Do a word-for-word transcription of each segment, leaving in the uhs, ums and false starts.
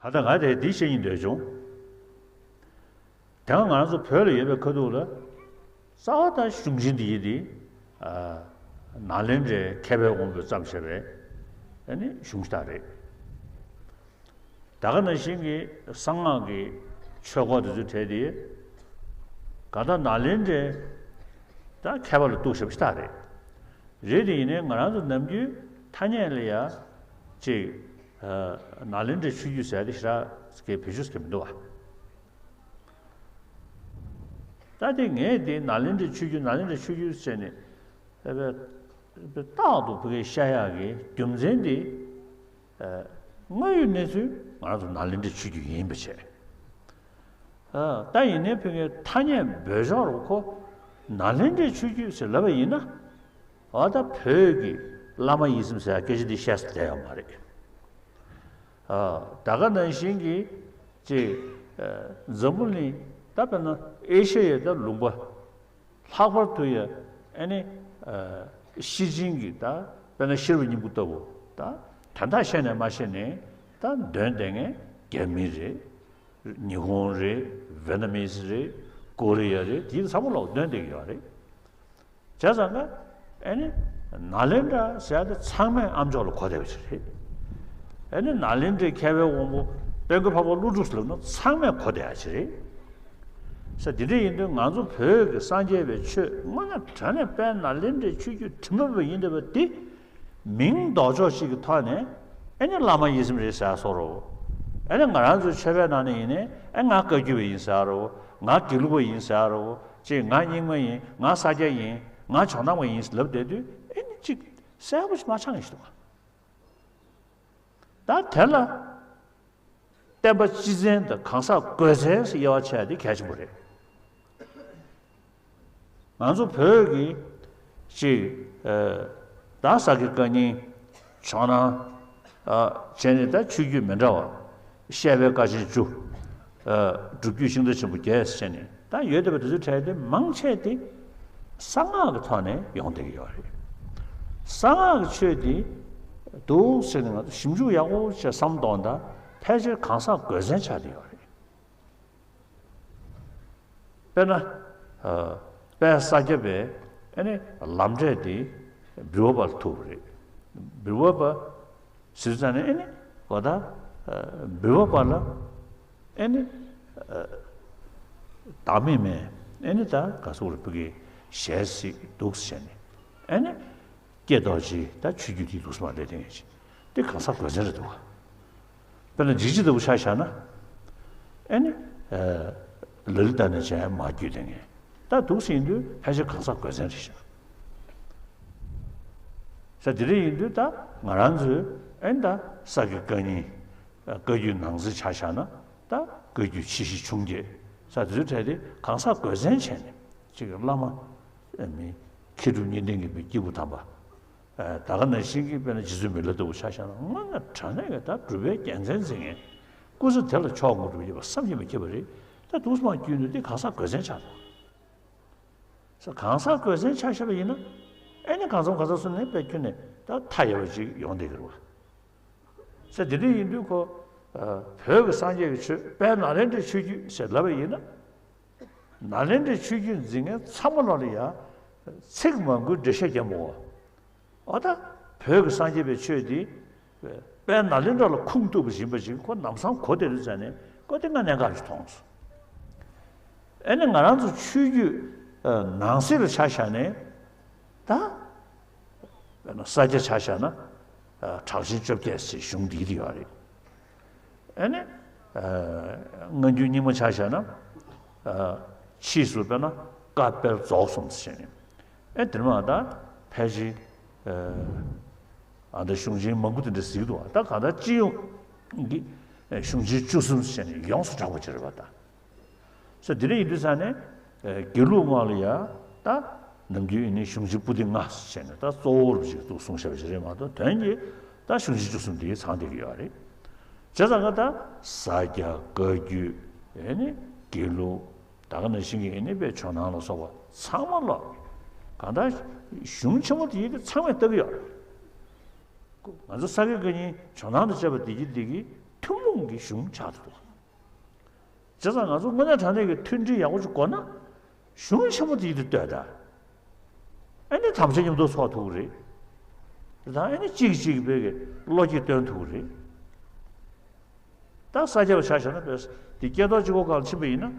ད་ལྟ་ང་དེ་འདི་བཤད་སྙིང་འདོད་བྱུང་། དེ་སྔ་ང་རང་ཚོ་བོད་ལ་ཡོད་པའི་ཁ་ཐུག་ལ། རྩ་བ་དང་གཞུང་ཆེན་འདི་ཡིན་ཏེ། ཨ། ནཱ་ལེནྡྲའི་མཁས་པའི་དབང་པོས་བརྩམས་བཞག་པའི་ཨ་ནི་གཞུང་ཞིག་རེད། ད་ག་ནང་བཞིན་གྱི་གསང་སྔགས་ཀྱི་ཆོས་སྐོར་དེ་ཚོའི་གྲས་དེ། གང་ལྟར་ནཱ་ལེནྡྲའི་ད་མཁས་པ་ལ་གཏུགས་བཞག་པ་ཞིག་རེད། རེད་དེ་ཡིན་ནའི་ང་རང་ཚོ་ནམ་རྒྱུན་ཐ་སྙད་ལ་ཡ་ཅིག་ཨ། ནཱ་ལེནྡྲའི་ཆོས་བརྒྱུད་ཟེར་ཡ་དེ་ཞེ་དྲག་གི་བེད་སྤྱོད་ཟེར་གྱི་མི་འདུག་བ། ད་དེ་ངས་དེ་ནཱ་ལེནྡྲའི་ཆོས་བརྒྱུད་ནཱ་ལེནྡྲའི་ཆོས་བརྒྱུད་ཟེར་ནས་ཨ་བས་རྟག་ཏུ་བོད་སྐད་བཤད་ཡག་གི་རྒྱུ་མཚན་དེ། ཨ། དངོས་ཡོད་གནས་ཚུལ་ང་རང་ཚོ་ནཱ་ལེནྡྲའི་ཆོས་བརྒྱུད་ཡིན་པ་བྱས། ཨ། ད་ཡིན་ནའི་བོད་སྐད་ཐ་སྙད་འབོད་ཆོག་རུ་ཁོ་ནཱ་ལེནྡྲའི་ཆོས་བརྒྱུད་ཟེར་ལབ་པ་ཡིན་ན། འོ་ད་བོད་ཀྱི་བླ་མ་ཡིད་བཞིན་ཟེར་ཡ་སྐད་ཆ་འདི་བཤད་ས་བསྡད་ཡོད་མ་རེད། ཨ། ད་ག་ནང་བཞིན་གྱི་ཅིག་ཨ། འཛམ་བུ་གླིང་ད་དཔེར་ན་ཨེ་ཤ་ཡའི་ད་ལུང་པ་ལྷག་པར་དུ་ཡ་ཨ་ནི་ཨ། ཤི་ཅིན་གྱི་ད་དཔེར་ན་ཤེར་བའི་སྙིང་པོ་ལྟ་བུ་ད་དོན་དག་ཤེས་ནས་མ་ཤེས་ནས་ད་འདོན་བསྡད་མཁན་རྒྱ་མི་རེད། ཉི་ཧོང་རེད། ཝེ་ཏ་མིས་རེད། ཀོ་རི་ཡ་རེད། དེ་ཚང་མ་ལོག་འདོན་བསྡད་ཀྱི་ཡོད་རེད། བྱས་ཙང་ཀ་ཨ་ནི་ནཱ་ལེནྡྲ་ཟེར་ཡ་དེ་ཚང་མས་ཨ་མཆོག་ལ་གོ་བསྡད་པ་ཞིག་རེད། ཨ་ནི་ནཱ་ལེནྡྲའི་མཁས་པའི་དབང་པོ་དཔལ་མགོན་འཕགས་པ་ཀླུ་སྒྲུབ་ཟེར་ལབ་ན་ཚང་མས་གོ་བསྡད་ཡ་ཞིག་རེད། ས་དེ་འདྲ་ཡིན་དུས་ང་ཚོ་བོད་ཀྱི་སངས་རྒྱས་པའི་ཆོས་དངོས་གནས་དྲང་གནས་དཔལ་ནཱ་ལེནྡྲའི་ཆོས་བརྒྱུད་དྲི་མ་མེད་པ་ཡིན་བསྡད་པ་འདི། མིང་འདོགས་ཕྱོགས་གཅིག་གི་ཐོག་ནས་ཨ་ནི་བླ་མ་ཡིད་བཞིན་རེད་ཟེར་ཡ་བཟོ་འདྲ། ཨ་ནི་ང་རང་ཚོའི་ཆོས་པའི་ནང་ནས་ཡིན་ནའི་ཨ་ང་བཀའ་བརྒྱུད་པ་ཡིན་ཟེར་ཡ་འདྲ། ང་དགེ་ལུགས་པ་ཡིན་ཟེར་ཡ་འདྲ། ཅིག་ང་རྙིང་མ་ཡིན། ང་ས་སྐྱ་ཡིན། ང་ཇོ་ནང་པ་ཡིན་ལབ་བསྡད་དུས་ཨ་ནི་ཅིག་གསལ་པོ་ཞིག་མ་ཆགས་ངེས་ཤིག་འདུག་ག་ད་དེ་ལ་བསྟན་པ་སྤྱི་བཙན་དང་གང་ཟག་དགོས་བཙན་ཟེར་དབྱེ་བ་ཕྱེ་ཡ་དེ་གལ་ཆེན་པོ་རེད། ང་ཚོ་བོད་ཀྱི་ཅིག་ཨ། ད་ས་དགེ་བཀའ་རྙིང་ཇོ་ནང་ཨ། བྱས་ནས་ད་ཆོས་བརྒྱུད་མི་འདྲ་བ། བཤད་པའི་ཀ་ཆེན་བཅུ། ཨ། སྒྲུབ་བརྒྱུད་ཤིང་རྟ་ཆེན་པོ་བརྒྱད་ཟེར་ནས་ད་ཡོད་བསྡད་པ་དེ་ཚོའི་གྲས་དེ་མང་ཆེ་དེ་གསང་སྔགས་ཀྱི་ཐོག་ནས་ཡོང་བསྡད་ཀྱི་ཡོད་རེད། གསང་སྔགས་ཀྱི་ཆོས་དེ་འདུག་ཟེར་ནས་ང་ཚོ་ཞིབ་འཇུག་ཡག་པོ་བྱས་བསམ་བློ་གཏོང་ད་ཕལ་ཆེར་གང་ཟག་དགོས་བཙན་ཆགས་བསྡད་ཡོད་རེད། དཔེར་ན། ཨ། དཔལ་ས་སྐྱ་པའི་ཨ་ནི་ལམ་འབྲས་དེ་འབུལ་བ་པ་ལ་ཐུག་པ་རེད། འབུལ་བ་པ་ཟེར་ཙང་ནས་ཨ་ནི་གོ་ད། ཨ། འབུལ་བ་པ་ལ་ཨ་ནི་ཨ། བདག་མེད་མའི་ཨ་ནི་ད་ག་སོགས་རེ་བུ་གི་ཞལ་གཟིགས་འདུག་ཟེར་ནས་ཨ་ནི། ཀྱེ་རྡོ་རྗེ་ད་ཆོས་བརྒྱུད་འདི་ལུགས་སུ་མ་ལས་དེ་ངེས་ཤིང་། འདི་གང་ཟག་དགོས་བཙན་རེད་འདུག་ག་དཔེར་ན་འཇིགས་བྱེད་ལྟ་བུ་ཆ་བཞག་ན། ཨེ་ནི། ལ་ལི་ད་ནས་བྱས་མ་བརྒྱུད་དེ་ངེས། ད་འདུག་ཟིན་དུས་ཕལ་ཆེར་གང་ཟག་དགོས་བཙན་རེད་ཤག་ས་དེ་རེད་ཡིན་དུས་ད་ང་རང་ཚོས་ཨེ་ནི་ད་ས་དགེ་བཀའ་རྙིང་། བཀའ་བརྒྱུད་ནང་གསེས་ཆ་བཞག་ན་ད་བཀའ་བརྒྱུད་ཆེ་བཞི་ཆུང་བརྒྱད་ས་དེ་ཚོའི་གྲས་དེ་གང་ཟག་དགོས་བཙན་བྱས་ནས་གཅིག་གི་བླ་མ། མཁས་གྲུབ་གཉིས་ལྡན་གྱི་སྐྱེས་བུ་དམ་པ། ད་ག་ནང་བཞིན་གྱི་དཔེར་ན་རྗེ་བཙུན་མི་ལ་ལྟ་བུ་ཆ་བཞག་ན་དངོས་གནས་དྲང་གནས་ཀྱི་ད་གྲུབ་པའི་རྒྱལ་མཚན་འཛིན་མཁན། སྐུ་ཚེ་དེ་ལ་མཆོག་དངོས་གྲུབ་ཡོད་པ་བསམ་གྱིས་མི་ཁྱབ་པ་རེད། ད་འདུག་སེ་མར་བརྒྱུད་ནས་འདི་གང་ཟག་དགོས་བཙན་ཆགས་འདུག་ས་གང་ཟག་དགོས་བཙན་ཆགས་བཞག་པ་ཡིན་ན། ཨེ་ནི་གང་འཚམ་གང་ཟག་སུ་ནས་དཔེ་ཁྱོན་ནས་ད་མཐའ་ཡས་པ་ཅིག་ཡོང་བསྡད་ཀྱི་རེད་བ། ས་དེ་འདྲ་ཡིན་དུས་ཁོ། བོད་ཀྱི་སངས་རྒྱས་ཀྱི་ཆོས་དཔལ་ནཱ་ལེནྡྲའི་ཆོས་བརྒྱུད་ཟེར་ལབ་པ་ཡིན་ན། ནཱ་ལེནྡྲའི་ཆོས་བརྒྱུད་འཛིན་མཁན་ཚང་མ་ལོག་ལ་ཡ། ཚིག་མང་པོའི་འགྲེལ་བཤད་རྒྱབ་མོ། འོ་ད། བོད་ཀྱི་སངས་རྒྱས་པའི་ཆོས་འདི། དཔལ་ནཱ་ལེནྡྲ་ལ་ཁུངས་གཏུགས་པ་ཡིན་པ་ཅིག་ཁོ་ལམ་སང་གོ་བདེ་རུ་བཙལ་ནས་ཁོ་དེ་ང་གནད་འགག་ཅིག་མཐོང་སོང་། ཨེ་ནི་ང་རང་ཚོ་ཆོས་བརྒྱུད། ནང་གསེས་ལ་ཆ་བཞག་ནས། ད། དཔེར་ན་ས་སྐྱ་ཆ་བཞག་ན། གྲགས་ཆེན་བཅོ་བརྒྱད་ཟེར་གཞུང་འདི་གི་ཡོད་རེད། ཨེ་ནི། སྔ་འགྱུར་རྙིང་མ་ཆ་བཞག་ན། ཕྱིས་སུ་དཔེར་ན་བཀའ་སྤེལ་རྫོགས་གསུམ་ཟེར་ནས། ཨེ་དེར་མ་ད་ཕལ་ཆེར། ཨ་ད་གཞུང་ཆེན་མང་པོ་དེ་འདྲ་ཟིག་འདུག་ད་གང་ལྟར་སྤྱི་ཡོངས་ཀྱི་གཞུང་ཆེན་བཅུ་གསུམ་ཟེར་ནས་ཡོངས་སུ་གྲགས་པ་ཅིག་རེད་པ་ད། ས་དེ་འདྲ་ཡིན་དུས་ས་ནས། དགེ་ལུགས་སྔགས་ལ་ཡ། ད། ནམ་རྒྱུན་ཡིན་ནའི་གཞུང་ཆེན་པོ་ཏི་ལྔ་ཟེར་ནས་ད་གཙོ་བོ་རུ་ཞིག་ཏུ་གསུངས་བཞག་པ་ཞིག་རེད་མ་གཏོགས་དོན་གྱི་ད་གཞུང་ཆེན་བཅུ་གསུམ་དེ་ཚང་བསྡད་ཀྱི་ཡོད་རེད། བྱས་ཙང་ཀ་ད་ས་སྐྱ་བཀའ་བརྒྱུད། ཨེ་ནི་དགེ་ལུགས། ད་ག་ནང་བཞིན་གྱི་ཨེ་ནི་དཔེ་ཇོ་ནང་ལ་སོགས་པ་ཚང་མ་ལོག་གང་ལྟར་གཞུང་ཆེན་མོ་དེ་ཡི་གི་ཚང་མས་ལྟ་གི་ཡོད་རེད། ང་ཚོ་ས་དགེ་བཀའ་རྙིང་ཇོ་ནང་དང་བཅས་པ་འདི་གི་འདི་གི་ ཐུན་མོང་གི་གཞུང་ཆགས་འདུག་བྱས་ཙང་ང་ཚོ་དངོས་གནས་དྲང་གནས་ཀྱི་མཐུན་སྒྲིལ་ཡག་པོ་ཅིག་དགོས་ན། གཞུང་ཆེན་མོ་དེ་ཡིད་དུ་གཏོད་དང་། ཨ་ནི་དམ་བཅའ་མཉམ་དུ་ཚོགས་ཐུབ་ཀྱི་རེད། དེ་དང་ཨ་ནི་གཅིག་གིས་གཅིག་གི་བོད་ཀྱི་བློ་སྐྱེད་སྟོན་ཐུབ་ཀྱི་རེད། ད་ས་སྐྱ་པ་ཆ་བཞག་ན་བས་དེ་སྐྱེས་རྡོར་གཅིག་པོ་སྒང་ལ་ཕྱིན་པ་ཡིན་ན།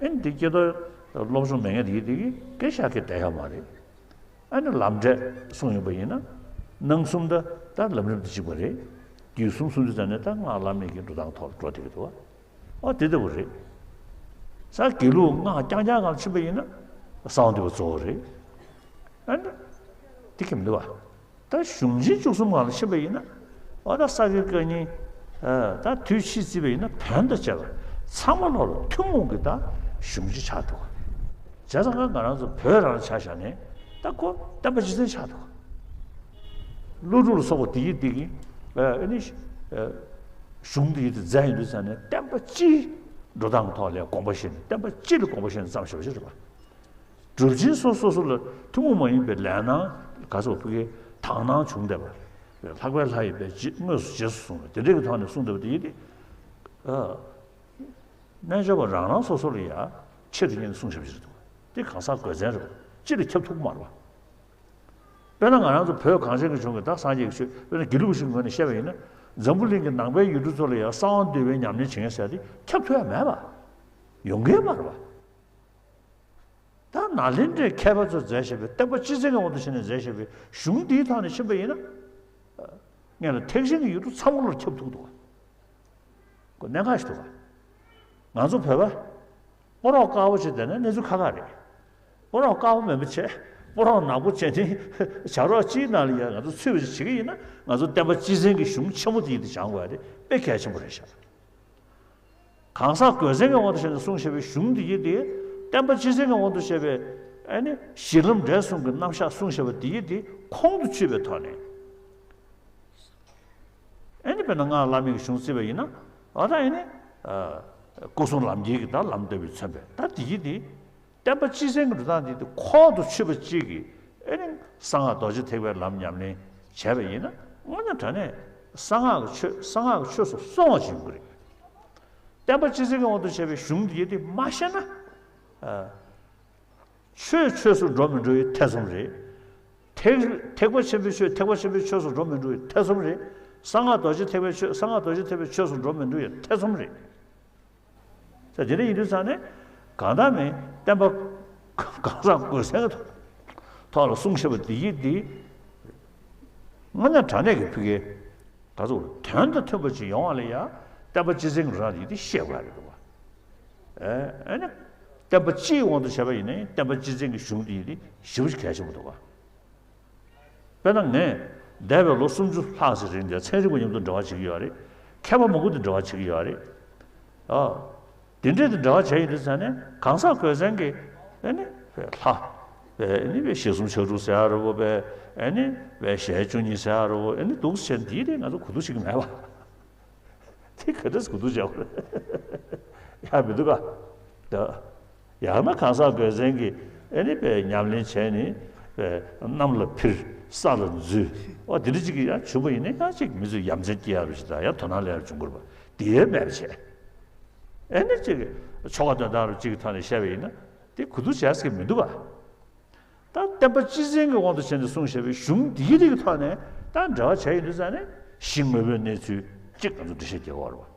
ཨ་ནི་དེ་སྐྱེས་རྡོར་སློབ་སྦྱོང་མེད་མཁན་དེ་གིས་དེ་གིས་སྐད་ཆ་བཤད་མཁན་བསྡད་ཡོད་མ་རེད། ཨ་ནི་ལམ་འབྲས་གསུངས་ཡོད་པ་ཡིན་ན། སྣང་གསུམ་ད་ད་ལམ་རིམ་དེ་གཅིག་པ་རེད། རྒྱུད་གསུམ་གསུངས་དུས་ཙམ་ནས་ད་སྔགས་བླ་མེད་ཀྱི་འགྲོ་སྟངས་ཐོག་ལ་འགྲོ་བསྡད་ཀྱི་འདུག་བ། ཨོ་དེ་ལྟ་བུ་རེད། ས་དགེ་ལུགས་སྔགས་རྐྱང་རྐྱང་སྒང་ལ་ཕྱིན་པ་ཡིན་ན་གསང་བ་འདུས་པ་གཙོ་བོ་རེད། ཨ་ནི་དེ་གི་མི་འདུག་བ། ད་གཞུང་ཆེན་བཅུ་གསུམ་སྒང་ལ་ཕྱིན་པ་ཡིན་ན། ཨོ་ད་ས་དགེ་བཀའ་རྙིང་། ཨ་ད་དུས་ཕྱིས་བརྩིས་པ་ཡིན་ན་བོན་དང་བཅས་པ་ཚང་མ་ལོག་ལ་ཐུན་མོང་གི་ད་གཞུང་ཆེན་ཆགས་འདུག་བ། བྱས་ཙང་ང་ང་རང་ཚོ་བོད་རང་ཆ་བཞག་ནས་ད་ཁོ་བསྟན་པ་སྤྱི་བཙན་ཆགས་འདུག་བ། ཀླུ་སྒྲུབ་ལ་སོགས་པ་དེ་ཡི་དེ་གི་ཨ་ནི་ཨ་གཞུང་དེ་ཡི་དེ་མཛད་ཡོང་དུས་ཙམ་ནས་བསྟན་པ་སྤྱིའི་འགྲོ་སྟངས་ཐོག་ལ་དགོངས་པ་བཞེས་ནས་བསྟན་པ་སྤྱི་ལ་དགོངས་པ་བཞེས་ནས་བརྩམས་བཞག་པ་ཞིག་རེད་པ། སྒྲུབ་ཆེན་སོ་སོ་སོ་ལ་ཐུན་མོང་མ་ཡིན་པའི་ལས་སྣང་ག་ཚོད་ཕུགས་ཀྱི་དག་སྣང་བྱུང་བསྡད་པ། ལྷག་པའི་ལྷ་ཡིས་པའི་རྗེས་དངོས་སུ་རྗེས་སུ་བཟུང་བ་དེ་འདྲའི་གི་ཐོག་ནས་གསུངས་བསྡད་པ་དེ་ཡི་དེ། ཨ་རྣལ་འབྱོར་པ་རང་རང་སོ་སོ་ལ་ཡང་ཆེད་དུ་གཉེར་ནས་གསུངས་བཞག་པ་ཞིག་འདུག་དེ་གང་ཟག་དགོས་མཚན་རེད་པ། སྤྱི་ལ་ཁྱབ་ཐུབ་ཀྱི་མ་རེད་པ། དཔེར་ན་ང་རང་ཚོ་བོད་གངས་ཅན་གྱི་ལྗོངས་ཀྱི་ད་སངས་རྒྱས་ཀྱི་ཆོས་དཔེར་ན་དགེ་ལུགས་ཤིག་ངོས་ནས་བཤད་པ་ཡིན་ན། འཛམ་བུ་གླིང་གི་ནང་པའི་ཡུལ་གྲུ་ཚོ་ལ་ཡང་གསང་བ་འདུས་པའི་ཉམས་ལེན་བྱེད་མཁན་ཟེར་དེ་ཁྱབ་ཐུབ་ཡ་མེད་པ། ཡོང་གི་མ་རེད་པ། ད་ནཱ་ལེནྡྲའི་མཁས་པ་ཚོས་མཛད་བཞག་པའི་བསྟན་པ་སྤྱི་བཙན་གྱི་དབང་དུ་བྱས་ནས་མཛད་བཞག་པའི་གཞུང་འདིའི་ཐོག་ནས་ཕྱིན་པ་ཡིན་ན། སྔོན་ལ་ཐེག་ཆེན་གྱི་ཡུལ་གྲུ་ཚང་མ་ལ་ཁྱབ་ཐུབ་འདུག་ག་ཁོ་གནད་འགག་ཞིག་འདུག་ག་ང་ཚོ་བོད་པ། སྤོ་རོག་དཀར་པོ་ཅིག་བསྡད་ན་གནས་ཚུལ་ཁག་ཁག་རེད། སྤོ་རོག་དཀར་པོ་མིན་པ་བྱས། སྤོ་རོག་ནག་པོ་བྱས་ནས་བྱ་རོག་སྤྱིའི་ནང་ལ་ཡང་ང་ཚོ་ཚུད་པ་ཅིག་བྱེད་ཀྱི་ཡིན་ན། ང་ཚོ་བསྟན་པ་སྤྱི་བཙན་གྱི་གཞུང་ཆེན་མོ་དེ་ཡིན་དུ་སྦྱང་དགོས་ཡ་དེ་དཔེ་གལ་ཆེན་པོ་རེད་ཤག་གང་ཟག་དགོས་མཚན་གྱི་དབང་དུ་བྱས་ནས་གསུངས་བཞག་པའི་གཞུང་འདི་ཡིན་ཏེ། བསྟན་པ་སྤྱི་བཙན་གྱི་དབང་དུ་བྱས་པའི་ཨ་ནི་གཞི་ལམ་འབྲས་གསུམ་གྱི་རྣམ་གཞག་གསུངས་བཞག་པ་འདི་ཡིན་ཏེ། ཁོང་དུ་ཆུད་པའི་ཐོག་ནས། ཨ་ནི་དཔེར་ན་སྔགས་བླ་མེད་ཀྱི་གཞུང་བརྩིས་པ་ཡིན་ན། ཨ་ད་ཨ་ནི་ཨ་སྐུ་གསུམ་ལམ་འཁྱེར་གྱི་ད་ལམ་སྟོན་པས་མཚོན་པའི་ད་འདི་ཡིན་ཏེ། བསྟན་པ་སྤྱི་བཙན་གྱི་འགྲོ་སྟངས་འདི་དེ་ཁོང་དུ་ཆུད་པ་གཅིག་གིས་ཨེ་ནི་གསང་སྔགས་རྡོ་རྗེ་ཐེག་པའི་ལམ་ཉམས་ལེན་བྱས་པ་ཡིན་ན། དངོས་གནས་དྲང་གནས་གསང་སྔགས་ཀྱི་ཆོས་གསང་སྔགས་ཀྱི་ཆོས་སུ་སོང་བ་ཞིག་ཡོང་གི་རེད། བསྟན་པ་སྤྱི་བཙན་གྱི་དབང་དུ་བྱས་པའི་གཞུང་འདི་དེ་མ་ཤེས་ན། ཨ་ཆོས་ཆོས་སུ་འགྲོ་མི་འགྲོ་ཡི་ཐེ་ཚོམ་རེད། ཐེག་ཐེག་པ་ཆེན་པོའི་ཆོས་ཐེག་པ་ཆེན་པོའི་ཆོས་སུ་འགྲོ་མི་འགྲོ་ཡི་ཐེ་ཚོམ་རེད། གསང་སྔགས་རྡོ་རྗེ་ཐེག་པའི་ཆོས་གསང་སྔགས་རྡོ་རྗེ་ཐེག་པའི་ཆོས་སུ་འགྲོ་མི་འགྲོ་ཡི་ཐེ་ཚོམ་རེད། ས་དེ་འདྲ་ཡིན་དུས་ཙང་ནས་གང་ལྟར་མིན་བསྟན་པ་གང་ཟག་དགོས་མཚན་གྱི་ཐོག་ལ་གསུངས་བཞག་པ་འདི་ཡིན་འདི། དངོས་གནས་དྲང་གནས་ཀྱི་ཕ་གིའི་ད་གཟོད་དོན་དང་མཐུན་པ་ཅིག་ཡོང་བ་ལ་ཡང་བསྟན་པ་སྤྱི་བཙན་གྱི་རང་འདི་འདི་ཤེས་དགོས་རེད་འདུག་བ། ཨེ་ཨེ་ནི་བསྟན་པ་སྤྱིའི་དབང་དུ་བྱས་པ་ཡིན་ན་ཡང་བསྟན་པ་སྤྱི་བཙན་གྱི་གཞུང་འདི་ཡིན་འདི་ཞེ་པོ་ཞིག་གལ་ཆེན་པོ་འདུག་བ། དཔེར་ན་ངས་འདས་པའི་ལོ་སུམ་ཅུ་ལྷག་ཙམ་རིང་དེ་ཚན་རིག་པ་མཉམ་དུ་འབྲེལ་བ་བྱེད་ཀྱི་ཡོད་རེད། མཁས་པ་མང་པོ་དང་འབྲེལ་བ་བྱེད་ཀྱི་ཡོད་རེད། ཨ། དེ་འདྲས་དང་འབྲེལ་བ་བྱས་ཡོད་དུས་ཙང་ནས་གང་ཟག་དགོས་མཚན་གྱི་ཨེ་ནི་ལྷ། ཨེ་ནི་བའི་ཞེ་གསུམ་ཕྱག་དྲུག་ཟེར་ཡ་རེད་བོ་བས། ཨེ་ནི་བའི་ཞལ་བཅུ་གཉིས་ཟེར་ཡ་རེད་བོ། ཨེ་ནི་འདུག་སེ་བྱས་འདིའི་རིགས་ང་ཚོ་གོ་ཐུབ་ཤེས་ཀྱི་མེད་པ། དེ་ག་འདྲས་གོ་ཐུབ་བྱ་བ་རེད། ཡག་མི་འདུག་ག་ད། ཡང་ན་གང་ཟག་དགོས་མཚན་གྱིས་ཨེ་ནི་པའི་ཉམས་ལེན་བྱས་ནས་པའི་གནམ་ལ་འཕུར། ས་ལ་འཛུལ། ཨོ་དེ་འདྲ་ཅིག་གིས་ཡང་བྱུང་བ་ཡིན་ན་ཡང་ཅིག་མི་ཚོས་ཡ་མཚན་སྐྱེ་ཡ་རུ་ཞིག་དང་ཡང་དོ་སྣང་སླེབས་ཡ་རུ་བྱུང་དགོས་པ་དེ་མེད་པ་བྱས། ཨེ་ནི་ཅིག་ཆོ་ག་འདོན་སྟངས་རུ་ཅིག་གི་ཐོག་ནས་བཤད་པ་ཡིན་ན་དེ་གོ་ཐུབ་བྱས་ཀྱི་མི་འདུག་ག་ད་བསྟན་པ་སྤྱི་བཙན་གྱི་དབང་དུ་བྱས་ནས་གསུངས་བཞག་པའི་གཞུང་འདིའི་རིགས་ཐོག་ནས་ད་འབྲེལ་བ་བྱས་ཡོད་དུས་ཙང་ནས་གཞི་དངོས་པོའི་གནས་ཚུལ་གཅིག་ང་ཚོ་འགྲེལ་བཤད་རྒྱག་དགོས་རེད་བ།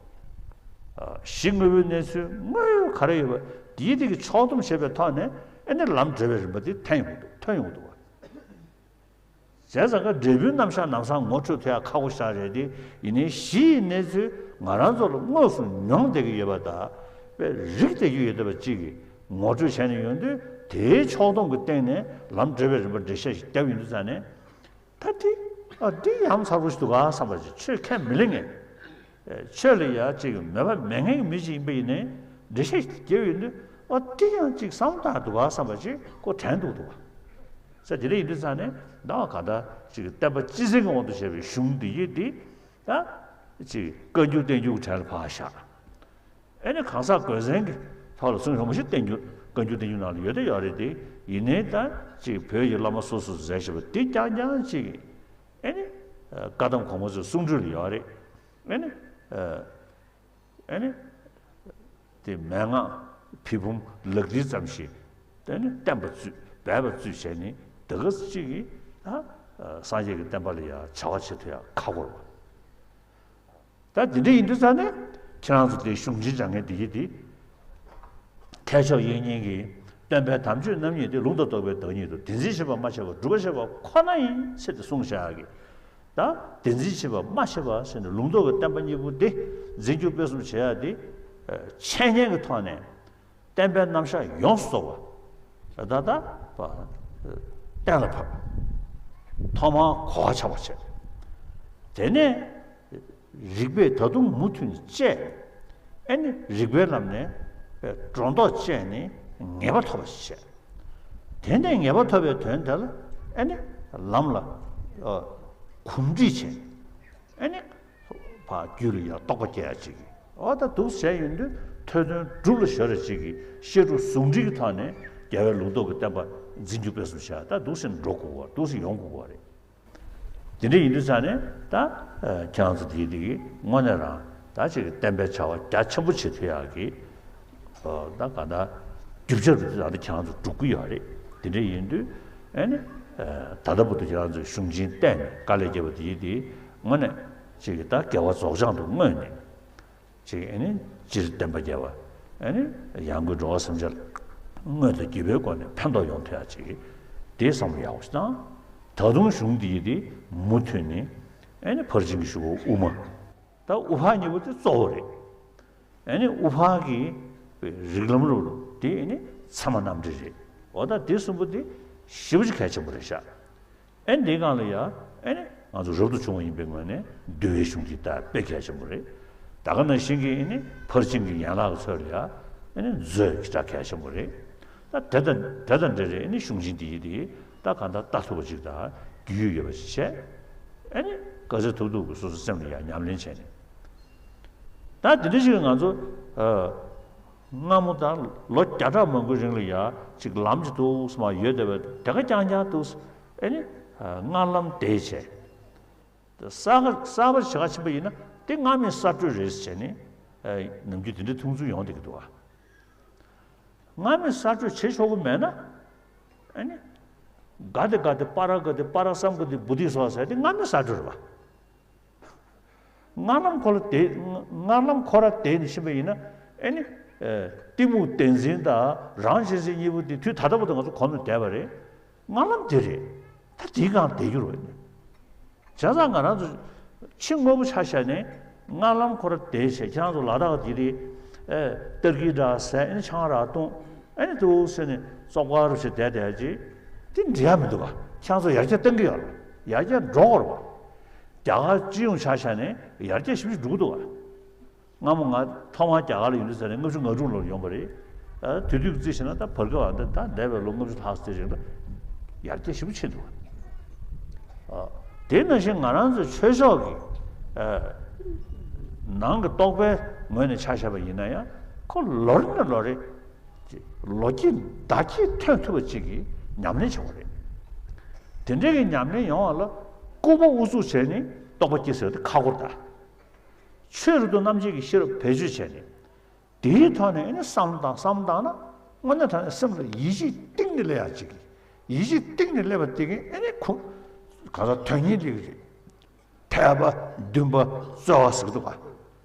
གཞི་དངོས་པོའི་གནས་ཚུལ་དངོས་ཡོད་ག་རེ་ཡོད་པ་འདིའི་རིགས་ཀྱི་ཕྱོགས་བསྡོམས་བྱས་པའི་ཐོག་ནས་ཨེ་ནི་ལམ་འབྲེལ་བའི་རིམ་པ་འདི་ཐོན་ཡོང་གི་འདུག་ཐོན་ཡོང་གི་འདུག་བ། བྱས་ཙང་ཀ་འབྲས་བུའི་རྣམ་གཞག་ལམ་སང་ངོ་འཕྲོད་ཐུབ་ཡ་ཁག་པོ་ཞིག་རེད་དེ། ཡིན་ནའི་གཞི་ཡི་གནས་ཚུལ་ང་རང་ཚོ་ལ་དངོས་སུ་མྱོང་བསྡད་ཀྱི་ཡོད་པ་དང་། དཔེ་རིག་བསྡད་ཀྱི་ཡོད་བསྡད་པ་གཅིག་གིས་ངོ་སྤྲོད་བྱས་ནས་ཡོང་དུས། དེའི་ཕྱོགས་བསྡོམས་ཀྱི་སྟེང་ནས་ལམ་འབྲེལ་བའི་རིམ་པ་འགྲེལ་བཤད་ཞིག་བརྒྱབ་ཡོང་དུས་ཙང་ནས། ད་དེ་ཨ་འདི་ཡ་མཚར་པོ་ཞིག་འདུག་ག་བསམ་པ་ཅིག་ཆོས་ཁས་མི་ལེན་མཁན། ཆོས་ལ་ཡ་ཅིག་མོས་པ་མེད་མཁན་གྱི་མི་ཅིག་ཡིན་པ་ཡིན་ནའི། འགྲེལ་བཤད་ཞིག་བརྒྱབ་ཡོང་དུས། ཨ་འདི་ཡང་ཅིག་བསམ་བློ་བཏང་འདུག་ག་བསམ་པ་ཅིག་ཁོ་དྲན་འདུག་འདུག་ག་ས་དེ་འདྲ་ཡིན་དུས་ཙང་ནས་ཟླ་བ་ག་ད་ཅིག་བསྟན་པ་སྤྱི་བཙན་གྱི་དབང་དུ་བྱས་པའི་གཞུང་འདི་ཡིན་འདི། ད་ཅིག་བཀའ་འགྱུར་བསྟན་འགྱུར་གྱི་གྲས་ལ་ཕར་བཞག་ཨེ་ནི་གང་ཟག་དགོས་མཚན་གྱི་ཐོག་ལ་གསུངས་རིན་པོ་ཆེ་བསྟན་འགྱུར། བཀའ་འགྱུར་བསྟན་འགྱུར་ནང་ལ་ཡོད་དེ་ཡོད་རེད་དེ། ཡིན་ནའི་ད་ཅིག་བོད་ཀྱི་བླ་མ་སོ་སོས་མཛད་བཞག་པ་འདི་རྐྱང་རྐྱང་ཅིག་ཨེ་ནི་བཀའ་གདམས་གོང་མ་ཚོའི་གསུང་སྒྲོས་ལ་ཡོད་རེད། ཨེ་ནི། ཨ། ཨ་ནི་དེ་མན་ངག་ཕུད་འབུམ་ལག་མཐིལ་ཙམ་ཞིག་དེ་ནི་བསྟན་པ་བཙུད་སྦས་པ་བཙུད་བྱས་ནས་དེ་ག་ཅིག་གིས་ད་སངས་རྒྱས་ཀྱི་བསྟན་པ་ལ་ཡང་བྱ་བ་བྱེད་ཐུབ་ཡག་ཁག་པོ་རེད་བ། ད་དེ་འདྲ་ཡིན་དུས་ཙང་ནས་ཁྱེད་རང་ཚོ་དེ་གཞུང་ཆེན་སྦྱང་མཁན་དེ་གྱིས་དེ་ཐེག་མཆོག་དབྱིག་གཉེན་གྱི་སྟོན་པའི་དམ་ཆོས་རྣམ་གཉིས་དེ་ལུང་དང་རྟོགས་པའི་བདག་ཉིད་དོ། དེ་འཛིན་བྱེད་པ་སྨྲ་བྱེད་པ་སྒྲུབ་པར་བྱེད་པ་ཁོ་ན་ཡིན་ཟེར་ཏེ་གསུངས་བཞག་གི། ད་དེ་འཛིན་བྱེད་པ་སྨྲ་བྱེད་པ་ཟེར་ནས་ལུང་རྟོགས་ཀྱི་བསྟན་པ་གཉིས་པོ་དེ་འཛིན་སྐྱོང་སྤེལ་གསུམ་བྱེད་ཡག་དེ་འཆད་ཉན་གྱི་ཐོག་ནས་བསྟན་པའི་རྣམ་གཞག་ཡོངས་སུ་རྫོགས་པ་ད་ལྟ་གཏན་ལ་ཕབ། ཐོག་མར་གོ་བ་ཆགས་པར་བྱས། དེ་ནས་རིགས་པས་ད་དུང་མུ་མཐུད་ནས་དཔྱད། ཨ་ནི་རིགས་པའི་ལམ་ནས་སྒྲོ་འདོགས་བཅད་ནས་ངེས་པ་ཐོབ་པ་ཞིག་བྱས། དེ་ནས་ངེས་པ་ཐོབ་པའི་དོན་དེ་ལ་ཨ་ནི་ལམ་ལ་གོམས་འདྲིས་བྱས། ཨ་ནི་ཕར་རྒྱུད་ལ་ཡང་རྟོགས་པ་སྐྱེ་ཡ་ཅིག་གི། འོ་ད་འདུག་བྱས་ཡིན་དུས་ཐོས་དོན་སྒྲུབ་ལ་གཞོལ་ར་ཅིག་གི་བཤད་སྒྲུབ་ཟུང་འབྲེལ་གྱི་ཐོག་ནས་རྒྱལ་བའི་ལུང་རྟོགས་ཀྱི་བསྟན་པ་འཛིན་སྐྱོང་སྤེལ་གསུམ་བྱ་ད་འདུག་སེ་འགྲོ་དགོས་པ་འདུག་སེ་ཡོང་དགོས་པ་རེད། དེ་འདྲ་ཡིན་དུས་ཙང་ནས་ད་ཁྱེད་རང་ཚོ་དེའི་དེ་གི་དངོས་གནས་རང་ད་ཅིག་གི་བསྟན་པའི་བྱ་བ་རྒྱ་ཆེན་པོ་བྱེད་ཐུབ་ཡག་གི་ད་ག་ད་རྒྱུ་ཆ་རུ་ད་ཁྱེད་རང་ཚོ་སྒྲུབ་ཀྱི་ཡོད་རེད། དེ་འདྲ་ཡིན་དུས་ཨ་ནི་ད་ལྟ་བར་དུ་ཁྱེད་རང་ཚོས་གཞུང་ཆེན་བལྟས་ནས་དཀའ་ལས་བརྒྱབ་པ་དེའི་དེ་དངོས་གནས་ཅིག་གི་ད་དགེ་བ་རྫོགས་བྱང་དུ་བསྔོས་ནས། ཅིག་ཨ་ནི་སྤྱིར་བསྟན་པ་རྒྱས་པ། ཨ་ནི་ཡང་སྒོས་འགྲོ་བ་སེམས་ཅན་དངོས་དང་བརྒྱུད་པའི་སྒོ་ནས་ཕན་ཐོགས་ཡོང་ཐུབ་ཡག་ཅིག་དེ་བསམ་བློ་ཡག་པོ་ཞིག་བཏང་། ད་དུང་གཞུང་འདི་ཡི་དེ་མུ་མཐུད་ནས་ཨ་ནི་ཕར་ཕྱིན་གྱི་ཞུ་བ་དབུ་མ། ད་དབུ་འཕང་གཉིས་པོ་དེ་གཙོ་བོ་རེད། ཨ་ནི་དབུ་འཕང་གི་རིགས་ལམ་རུ་དེ་ཨ་ནི་ཚད་མ་རྣམ་འགྲེལ་རེད། འོ་ད་དེ་གསུམ་པོ་དེ་ཞེ་པོ་ཅིག་གལ་ཆེན་པོ་རེད་ཤག་ཨེ་འདི་སྒང་ལ་ཡ། ཨེ་ནི་ང་ཚོ་རབ་ཏུ་བྱུང་བ་ཡིན་པའི་ངོས་ནས་འདུལ་བའི་གཞུང་འདི་ལྟར་དཔེ་གལ་ཆེན་པོ་རེད། ད་ག་ནང་བཞིན་གྱི་ཨེ་ནི་ཕར་ཕྱིན་གྱི་ཡན་ལག་གི་ཚོད་ལ་ཡ། ཨེ་ནི་མཛོད་ཀྱི་གྲས་གལ་ཆེན་པོ་རེད། ད་དེ་དང་དེ་དང་འབྲེལ་རེད་ཨེ་ནི་གཞུང་ཆེན་འདི་ཡི་དེ་ད་གང་ལྟར་ལྟ་ཐུབ་པ་ཅིག་དང་རྒྱུས་ཡོད་པ་ཞིག་བྱས། ཨེ་ནི་ག་ཚོད་ཐུབ་ཐུབ་ཀྱི་སོ་སོ་སེམས་ལ་ཡ་ཉམས་ལེན་བྱས་ནས། ད་དེ་འདྲ་ཞིག་ང་ཚོ། སྔ་མོ་དང་ལོ་བརྒྱ་ཕྲག་མང་པོའི་རིང་ལ་ཡ་ཅིག་ལམ་ཅིག་འདུག་སེ་མར་ཡོད་བསྡད་པ་དེ་ག་རྐྱང་རྐྱང་འདུག་སེ་ཨེ་ནི་སྔགས་ལམ་དེ་བྱས། གསར་གསར་པ་ཞིག་ག་ཕྱིན་པ་ཡིན་ན་དེ་སྔ་མའི་གསར་སྤྲོས་རེད་ཟེར་ནས་ནམ་རྒྱུན་དེ་འདྲའི་མཐོང་ཚུལ་ཡོང་བསྡད་ཀྱི་འདུག་བ། སྔ་མའི་གསར་སྤྲོས་བྱེད་ཆོག་གི་མེད་ན་ཨེ་ནི་ག་དེ་ག་དེ་པ་ར་ག་དེ་པ་ར་སམ་ག་དེ་བུ་དི་སོགས་ཟེར་དེ་སྔ་མའི་གསར་སྤྲོས་རེད་བ། སྔགས་ལམ་ཁོ་ལ་དེ་སྔགས་ལམ་ཁོ་ར་དེ་ནས་ཕྱིན་པ་ཡིན་ན་ཨེ་ནི། གཏི་མུག་བདེན་འཛིན་དང་རང་གཞན་འཛིན་གཉིས་པོ་དེ་དུས་ད་ལྟ་བར་དུ་ང་ཚོ་གོམས་ནས་བསྡད་པ་རེད། སྔགས་ལམ་དེ་རེད། ད་དེའི་སྒང་བསྡད་རྒྱུ་རེད། བྱས་ཙང་ང་རང་ཚོ་ཕྱི་དངོས་པོ་ཆ་བཞག་ནས་སྔགས་ལམ་ཁོ་ར་དེ་བྱས་ཁྱེད་རང་ཚོ་ལ་དྭགས་ཀྱི་དེ་ཨེ་ཏར་ཀི་འདྲ་ཟས་ཨེ་ནི་ཆང་རག་བཏུང་ཨེ་ནི་འདུག་ཟེར་ནས་བཙོག་པ་རུ་བྱས་བསྡད་བསྡད་ཅིག་དེ་འགྲིག་ཡ་མི་འདུག་ག་ཁྱེད་རང་ཚོ་ཡར་རྒྱས་གཏང་གི་ཡོད་རེད། ཡར་རྒྱས་འགྲོ་དགོས་རེད་བ། རྒྱ་གར་སྤྱི་ཡོངས་ཆ་བཞག་ནས་ཡར་རྒྱས་ཞེ་པོ་ཅིག་འགྲོ་གི་འདུག་ག་སྔ་མོ་ང་ཐོག་མར་རྒྱ་གར་ལ་ཡོང་དུས་ཙམ་ནས་ལྔ་བཅུ་ང་དྲུག་ལོར་ཡོང་བ་རེད། ཨ་དེ་དུས་ཀྱི་རྩིས་བྱས་ན་ད་བར་སྐབས་ཨ་ད་ད་འདས་པའི་ལོ་ལྔ་བཅུ་ལྷག་ཙམ་རིང་ལ་ཡར་རྒྱས་ཞེ་པོ་ཕྱིན་འདུག་ཨ་དེ་ནང་བཞིན་ང་རང་ཚོའི་ཆོས་ཕྱོགས་ཀྱི་ཨ་ནང་གི་རྟོགས་པའི་ངོས་ནས་ཆ་བཞག་པ་ཡིན་ན་ཡང་ཁོ་ལོ་རེ་ནས་ལོ་རེ་ལོ་སྐྱེས་ཟླ་སྐྱེས་ཐོན་ཐུབ་པ་ཅིག་གི་ཉམས་ལེན་བྱེད་དགོས་རེད། དེ་འདྲའི་གི་ཉམས་ལེན་ཡོང་བ་ལ་ལྐུགས་པ་ཨུ་ཚུགས་བྱས་ནས་རྟོགས་པ་སྐྱེ་ཟེར་བ་དེ་ཁག་པོ་རེད་ད། ཆོས་རབ་ཏུ་རྣམ་འབྱེད་ཀྱི་ཤེས་རབ་བེད་སྤྱོད་བྱས་ནས། དེའི་ཐོག་ནས་ཨེ་ནི་བསམ་བློ་བཏང་བསམ་བློ་བཏང་ན་དངོས་གནས་དྲང་གནས་སེམས་ལ་ཡིད་ཆེས་གཏིང་ནས་སླེབས་ཡག་ཅིག་གི། ཡིད་ཆེས་གཏིང་ནས་སླེབས་པ་དེ་གིས་ཨེ་ནི་ཁོ་ག་ས་དོན་གཉིས་སླེབས་ཀྱི་རེད། འཐད་པ་འདུན་པ་རྩོལ་བ་ཟེར་གི་འདུག་ག་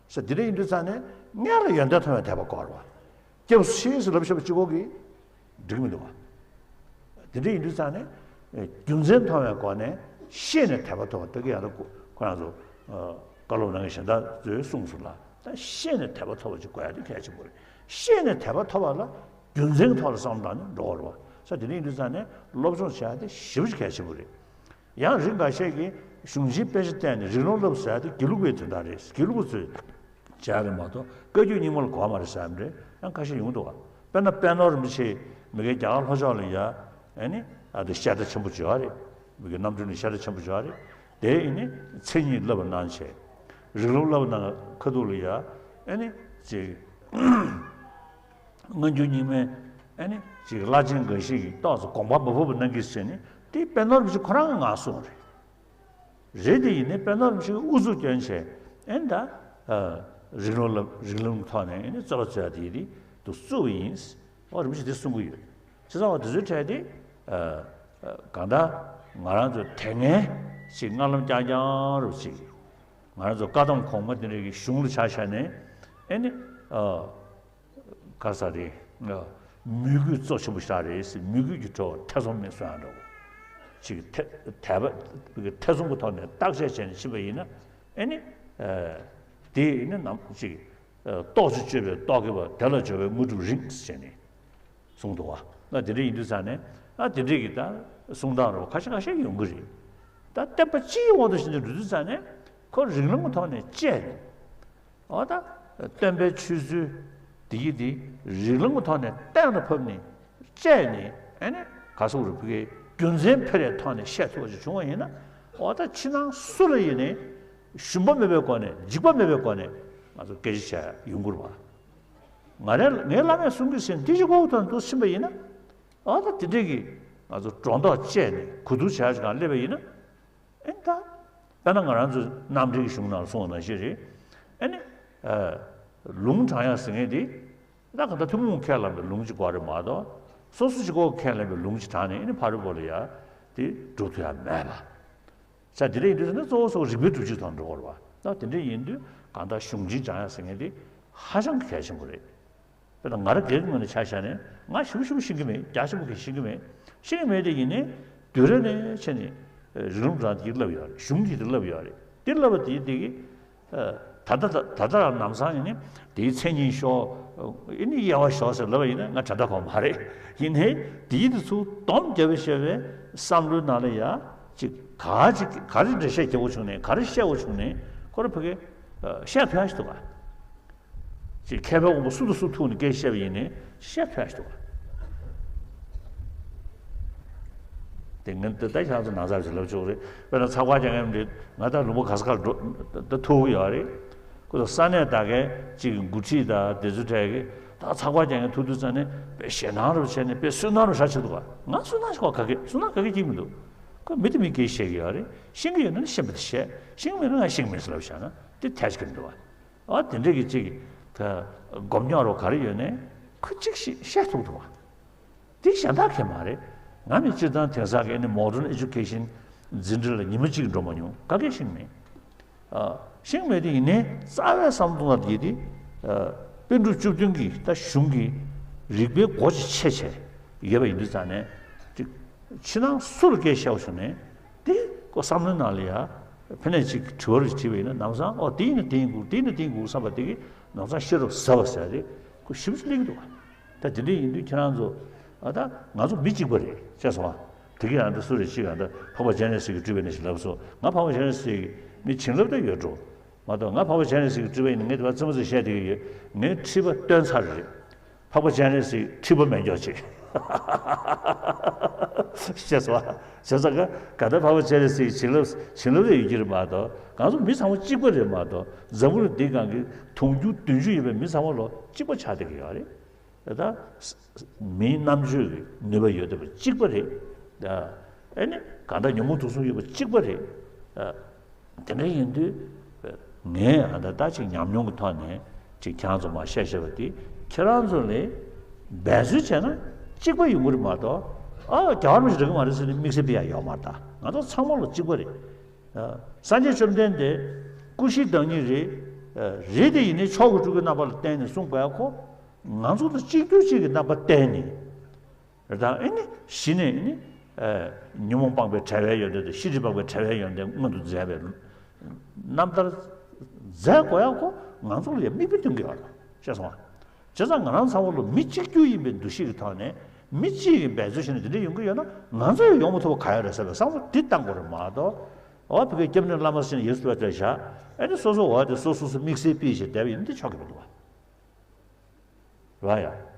ས་དེ་འདྲ་ཡིན་དུས་ཙང་ནས་སྔོན་ལ་ཡོན་ཏན་མཐོང་བའི་དད་པ་དགོས་རེད་བ། སྐྱབས་སུ་མཆི་ཟེར་ལབ་ཤེས་པ་གཅིག་པོ་གིས་འགྲིག་མི་འདུག་བ། དེ་འདྲ་ཡིན་དུས་ཙང་ནས་རྒྱུ་མཚན་མཐོང་བའི་སྒོ་ནས་ཤེས་ནས་དད་པ་ཐོབ་པ་ལྟ་གི་ཡག་ལ་ཁོ་རང་ཚོ་བཀའ་སློབ་གནང་མཁན་གཞན་དག་ཚོས་གསུངས་སོང་ལ། ད་ཤེས་ནས་དད་པ་ཐོབ་པ་ཅིག་དགོས་ཡག་དེ་གལ་ཆེན་པོ་རེད། ཤེས་ནས་དད་པ་ཐོབ་པ་ལ་རྒྱུ་མཚན་ཐོག་ལ་བསམ་བློ་བཏང་ནས་འགྲོ་དགོས་རེད་བ། ས་དེ་འདྲ་ཡིན་དུས་ཙང་ནས་སློབ་སྦྱོང་བྱེད་ཡག་དེ་ཞེ་པོ་ཅིག་གལ་ཆེན་པོ་རེད། ཡང་རིགས་འགའ་ཤས་ཀྱིས་གཞུང་ཆེན་དཔེ་ཆ་བལྟས་ནས་རིགས་ལམ་བསླབ་ཟེར་ཡག་དེ་དགེ་ལུགས་པའི་དོན་དག་རེད། དགེ་ལུགས་པ་ཚོས་བྱས་རེད་མ་གཏོགས་བཀའ་བརྒྱུད་རྙིང་མ་ལ་གོ་བ་མ་རེད་ཟེར་ཡག་རེད། ཡང་ཁ་ཤས་ཡོང་འདུག་ག་དཔེར་ན་པད་ནོར་རིན་པོ་ཆེ་མི་དགེ་རྒྱ་གར་ལྷོ་ཕྱོགས་ལ་ཡ་ཨ་ནི་ཨ་དེ་བཤད་གྲྭ་ཆེན་པོ་བྱས་པ་རེད། མི་དགེ་རྣམ་གྲོལ་ནས་བཤད་གྲྭ་ཆེན་པོ་བྱས་པ་རེད། དེ་ཨ་ནི་མཚན་ཉིད་བསླབ་པ་གནང་བྱས། རིགས་ལམ་བསླབ་པ་གནང་ཁ་ཐུག་ལ་ཡ་ཨ་ནི་ཅིག་སྔ་འགྱུར་རྙིང་མའི་ཨ་ནི་ཅིག་བླ་ཆེན་འགའ་ཞིག་གིས་ཏོག་ཙམ་དགོངས་པ་མ་ཕོག་པ་གནང་གི་ཟེར་ནས་དེ་པད་ནོར་རིན་པོ་ཆེ་ཁོ་རང་གིས་ངག་གསུངས་རེད། རེད་དེ་ཡིན་ནའི་དཔེར་ན་རིན་པོ་ཆེ་གིས་ཨུ་ཚུགས་བསྐྱོན་བྱས་ཨེ་ད། ཨ། རིགས་ལམ་ལ་རིགས་ལམ་གྱི་ཐོག་ནས་ཨེ་ནི་རྩོད་པ་རྩོད་ཡ་དེ་དེ་འདུག་བཙུགས་པ་ཡིན། ཨོ་རིན་པོ་ཆེ་དེ་གསུང་གི་ཡོད། བྱས་ཙང་འོ་དེ་ཚོའི་གྲས་དེ་གང་ལྟར་ང་རང་ཚོ་དེ་སྔའི་ཞིག་སྔ་ལམ་རྐྱང་རྐྱང་རུ་ཅིག་ང་རང་ཚོ་བཀའ་གདམས་གོང་མ་དེ་འདྲ་གི་གཞུང་ལ་ཆ་བཞག་ནས་ཨེ་ནི་ག་ས་རེད། མོས་གུས་གཙོ་ཆེན་པོ་ཞིག་རེད་ཟེར། མོས་གུས་ཀྱི་དྲི་བ་ཐེ་ཚོམ་མེད་གསུང་ཡ་འདྲ་བོ་ཅིག་ཐེ་དད་པ་ཐེ་ཚོམ་གྱི་ཐོག་ནས་བརྟག་དཔྱད་བྱས་ནས་ཕྱིན་པ་ཡིན་ན་ཨེ་ནི་དེ་ཨེ་ནི་ནམ་ཅིག་རྟོགས་བརྗོད་བརྗོད་པའི་རྟོག་གེ་པ་དེ་ལ་སྦྱོར་བའི་དངོས་གྲུབ་རིང་ཟེར་ནས་གསུངས་འདུག་བ། ད་དེ་འདྲ་ཡིན་དུས་ཙང་ནས་ཨ་དེ་འདྲས་ཀྱི་ད་གསུང་སྟངས་རོ་ཁ་ཤས་ཁ་ཤས་ཡོང་གི་རེད། ད་བསྟན་པ་སྤྱིའི་དབང་དུ་བྱས་ནས་འགྲོ་དུས་ཙང་ནས་ཁོ་རིགས་ལམ་གྱི་ཐོག་ནས་དཔྱད་ནས་འོ་ད་བསྟན་པའི་ཆོས་ཚུལ་འདི་ཡི་འདི་རིགས་ལམ་གྱི་ཐོག་ནས་གཏན་ལ་ཕབ་ནས་དཔྱད་ནས་ཨ་ནི་ག་སོག་རུ་བུ་གའི་རྒྱུ་མཚན་འཕེར་བའི་ཐོག་ནས་བཤད་ཐུབ་པ་ཞིག་བྱུང་བ་ཡིན་ན་འོ་ད་ཕྱི་ནང་སུ་ལ་ཡིན་ནའི་ཞུམ་པ་མེད་པའི་སྒོ་ནས་འཇིགས་པ་མེད་པའི་སྒོ་ནས་ང་ཚོ་སྐད་ཆ་བྱ་ཡོང་གི་རེད་བ། ང་རའི་ངའི་བླ་མས་གསུང་གི་ཟིན་འདི་ཞིག་གོ་དང་འདུག་ཕྱིན་པ་ཡིན་ན། ཨ་ད་དེ་འདྲས་ཀྱི་ང་ཚོ་སྒྲོ་འདོགས་བཅད་ནས་གོ་བསྡུར་བྱ་ཞིག་གང་སླེབས་པ་ཡིན་ན། ཨེ་ད། དཔེར་ན་ང་རང་ཚོ་རྣམ་འགྲེལ་གྱི་གཞུང་ནང་ལ་གསུངས་པ་ནང་བཞིན་རེད། ཨེ་ནི། ལུང་དྲང་ཡག་ཟེར་མཁན་དེ། ད་ག་ད་ཐུན་མོང་ཁས་བླངས་པའི་ལུང་གཅིག་པ་རེད་མ་གཏོགས། སོ་སོ་གཅིག་པོ་ཁས་བླངས་པའི་ལུང་གཅིག་དྲངས་ནས་ཨེ་ནི་ཕ་རོལ་པོ་ལ་ཡ། དེ་སྒྲུབ་ཐུབ་ཡ་མེད་པ། ས་དེ་འདྲ་ཡིན་དུས་ནི་གཙོ་བོ་སོགས་རིགས་པའི་སྒྲུབ་བྱེད་དང་འགྲོ་བར་བ། ད་དེ་འདྲ་ཡིན་དུས་གང་ལྟར་གཞུང་ཆེན་སྦྱང་ཡག་ཟེར་མཁན་དེ་ཧ་ཅང་གི་གལ་ཆེན་པོ་རེད། དཔེར་ན་ང་རང་སྒེར་གྱི་ངོས་ནས་ཆ་བཞག་ནས་ང་ཞེ་པོ་ཞེ་པོ་ཤེས་ཀྱི་མེད། རྒྱ་ཆེན་པོ་གི་ཤེས་ཀྱི་མེད། ཤེས་ཀྱི་མེད་དེ་ཡིན་ནའི་དུས་རབས་ནས་བྱས་ནས་རིགས་ལམ་དང་དེ་བསླབ་ཡོད་རེད། གཞུང་གི་དེ་བསླབ་ཡོད་རེད། དེ་བསླབ་པ་དེ་དེ་གི་ད་ལྟ་ད་ལྟ་རང་ལམ་སང་ཡིན་ནའི་དེའི་མཚན་ཉིད་ཤོག་ཨེ་ནི་དབྱེ་བ་ཤོག་ཟེར་ལབ་པ་ཡིན་ན་ང་དྲན་ད་གོ་མ་རེད། ཡིན་ནའི་དེའི་དེ་ཚུར་སྡོམ་རྒྱབ་པའི་བཤད་པའི་བསམ་བློའི་ནང་ལ་ཡ་ཅིག་ག་ཅིག་ག་རེ་འགྲེལ་བཤད་རྒྱག་དགོས་བྱུང་ནའི་ག་རེ་བཤད་དགོས་བྱུང་ནའི་ཁོ་རང་ཕ་གི་བཤད་ཐུབ་ཡ་ཞིག་འདུག་ག་ཅིག་མཁས་པའི་དབང་པོ་སུ་དང་སུ་ཐུག་ནས་སྐད་བཤད་པ་ཡིན་ནའི་བཤད་ཐུབ་ཡ་ཞིག་འདུག་ག་དེ་ངན་ད་ལྟ་ཁྱེད་རང་ཚོ་ན་ཚ་ཞིག་ལབ་ཆོག་རེད། དཔེར་ན་ཚགས་པར་རྒྱག་མཁན་རེད། ང་ད་ལུང་པ་ག་ས་གར་འགྲོ་ད་ཐུག་གི་ཡོད་རེད། ཁོ་ཚོ་ས་གནས་ད་གའི་ཅིག་འགོ་ཁྲིད་ད་དེ་ཚོ་གྲས་ཀྱི་ད་ཚགས་པར་རྒྱག་མཁན་ཐུག་དུས་ཙང་ནས་དཔེ་ཞེད་སྣང་རུ་བྱས་ནས་དཔེ་སུན་སྣང་རུ་ཧྲ་ཆེ་འདུག་ག་ང་སུན་སྣང་ཞིག་ག་གེ་སུན་སྣང་ག་གེ་སྐྱེ་གི་མི་འདུག་ཁོ་མི་དེ་མི་སྐད་བཤད་གི་ཡོད་རེད། ཤེས་ཀྱི་ཡོད་ན་ཤེས་པ་དེ་བཤད། ཤེས་ཀྱི་མེད་ན་ང་ཤེས་ཀྱི་མེད་ཟེར་ལབ་བཞག་ན་དེ་ཐལ་ཆ་གི་མི་འདུག་བ། ཨ་དེ་འདྲས་ཀྱི་ཅིག་ད་སྒོམ་རྙོག་རོ་ག་རེ་ཡོད་ནའི་ཁོ་ཅིག་ཤེས་བཤད་ཐུབ་འདུག་བ། དེ་གཞན་དག་གི་མ་རེད། ང་ནི་སྤྱིར་བཏང་དེང་སང་གི་ནི་མོ་ཌརན་ཨེ་ཇུ་ཀེ་ཤན་འཛིན་གྲྭ་ལ་ཉི་མ་གཅིག་འགྲོ་མ་མྱོང་། ག་གེ་ཤེས་མེད། ཤེས་མེད་དེ་ཡིན་ནའི་རྩ་བའི་བསམ་བློ་ལ་དེ་དེ་པཎ་གྲུབ་བཅུ་བདུན་གྱི་ད་གཞུང་གི་རིགས་པའི་སྒོ་ཅིག་ཕྱེ་བྱས་ཡོད་པ་ཡིན་དུས་ཙང་ནས་ཅིག་ཕྱི་ནང་སུ་ལ་སྐད་བཤད་པ་བྱུང་ནས་དེ་ཁོ་བསམ་བློའི་ནང་ལ་ཡ་ཕན་ནས་ཅིག་དྲི་བ་རེ་དྲིས་པ་ཡིན་ན་ནམ་སང་ཨོ་དེ་ཡིན་ན་དེ་ཡིན་དགོས། དེ་ཡིན་ན་དེ་ཡིན་དགོས་བསམ་པ་དེ་གི་ནམ་སང་ཤེས་རབ་ཟབ་པ་ཟེར་རེད། ཁོ་ཞིབ་ཅིག་སླེབས་ཀྱི་འདུག་བ། ད་དེ་འདྲ་ཡིན་དུས་ཁྱེད་རང་ཚོ་ཨ་ད་ང་ཚོ་མི་གཅིག་པ་རེད་ཅེས་སོང་བ། དེ་གི་ཡང་ད་སུ་རེད་ཅིག་ཡང་ད་འཕགས་པ་སྤྱན་རས་གཟིགས་ཀྱི་སྤྲུལ་པ་ཡིན་ཞེས་ལབ་སོང་། ང་འཕགས་པ་སྤྱན་རས་གཟིགས་ཀྱི་མི་བྱིན་རླབས་ད་ཡོད་འགྲོ་མ་གཏོགས། ང་འཕགས་པ་སྤྱན་རས་གཟིགས་ཀྱི་སྤྲུལ་པ་ཡིན་ན་ངས་དེ་བ་རྩེད་མོ་རྩེ་བཤད་བསྡད་ཀྱི་ཡོད། ངའི་ཁྲི་པ་སྟོན་ཚར་རེད། འཕགས་པ་སྤྱན་རས་གཟིགས་ཁྲི་པ་མེད་མགྱོགས་ཅིག་ཤེས་སོང་བ། བྱས་ཙང་ག་ག་ད་འཕགས་པ་སྤྱན་རས་གཟིགས་ཀྱི་བྱིན་རླབས་བྱིན་རླབས་ལ་ཡོད་ཀྱི་རེད་མ་གཏོགས། ང་ཚོ་མི་ཚང་མ་གཅིག་པ་རེད་མ་གཏོགས། འཛམ་བུ་གླིང་འདི་སྒང་གི་དུང་ཕྱུར་བདུན་ཅུ་ཡོད་པའི་མི་ཚང་མ་ལོ་གཅིག་པ་ཆགས་བསྡད་ཀྱི་ཡོད་རེད། ད་མིའི་རྣམ་དཔྱོད་ཀྱི་ནུས་པ་ཡོད་བསྡད་པ་གཅིག་པ་རེད། ཨེ་ནི་གང་ལྟར་ཉོན་མོངས་དུག་གསུམ་ཡོད་པ་གཅིག་པ་རེད། དེ་འདྲ་ཡིན་དུས་ངས་ཨ་ད་ལྟ་ཅིག་ཉམས་མྱོང་གི་ཐོག་ནས་ཅིག་ཁྱེད་རང་ཚོ་མར་བཤད་བཤད་པ་དེ་ཁྱེད་རང་ཚོ་ལས་འབད་རྩོལ་བྱས་ན་གཅིག་པ་ཡོང་གི་རེད་མ་གཏོགས། ཨ་རྒྱལ་བ་རིན་པོ་ཆེ་འགྲིག་གི་མ་རེད་ཟེར་ནས་དམིགས་བསལ་སྤེལ་ཡ་ཡོད་མ་རེད། ད་ང་ཚོ་ཚང་མ་ལོ་གཅིག་པ་རེད། སངས་རྒྱས་བཅོམ་ལྡན་འདས་སྐུ་བཞི་བདག་ཉིད་རེད། རེད་དེ་ཡིན་ནའི་མཆོག་གི་སྤྲུལ་སྐུའི་རྣམ་པ་ལ་བརྟེན་ནས་གསུངས་པའི་ཁོ། ང་ཚོ་དང་གཅིག་གྱུར་གཅིག་གི་རྣམ་པ་བརྟེན་ནས། རེད་ད་ཨེ་ནི་གཞི་ནས་ཨེ་ནི། ཉོན་མོངས་སྤངས་པའི་བྲལ་བའི་ཡོན་ཏན་དང་ཤེས་རིག་སྤངས་པའི་བྲལ་བའི་ཡོན་ཏན་མངོན་དུ་མཛད་པའི་རྣམ་ཐར་མཛད་དགོས་ཡག་ཁོ་ང་ཚོ་ལ་ཡང་དམིགས་པའི་དོན་གྱི་ཡོད་རེད་ཤེས་སོང་ང་། བྱས་ཙང་ང་རང་ཚང་མ་ལོ་མི་གཅིག་གྱུར་ཡིན་པའི་འདུ་ཤེས་ཀྱི་ཐོག་ནས་མི་གཅིག་གིས་འབད་རྩོལ་བྱས་ནས་དེ་འདྲ་ཡོང་གི་ཡོད་ན་ང་ཚོ་ཡང་ཡོང་མི་ཐུབ་པ་ག་ཡོད་རེད་ཟེར་བའི་བསམ་བློ་འདི་བཏང་དགོས་རེད་མ་གཏོགས། འོ་བོད་ཀྱི་སྐྱབས་གནས་བླ་མ་ཟེར་ནས་ཡོངས་སུ་བསྟོད་བྱས་བཞག་ཨེ་ནི་སོ་སོ་འོ་དེ་སོ་སོ་སོ་དམིགས་བསལ་དཔེ་ཞིག་བསྡད་པ་ཡིན་ན་འདི་ཆོག་གི་མི་འདུག་བ། རེད་བ་ཡ།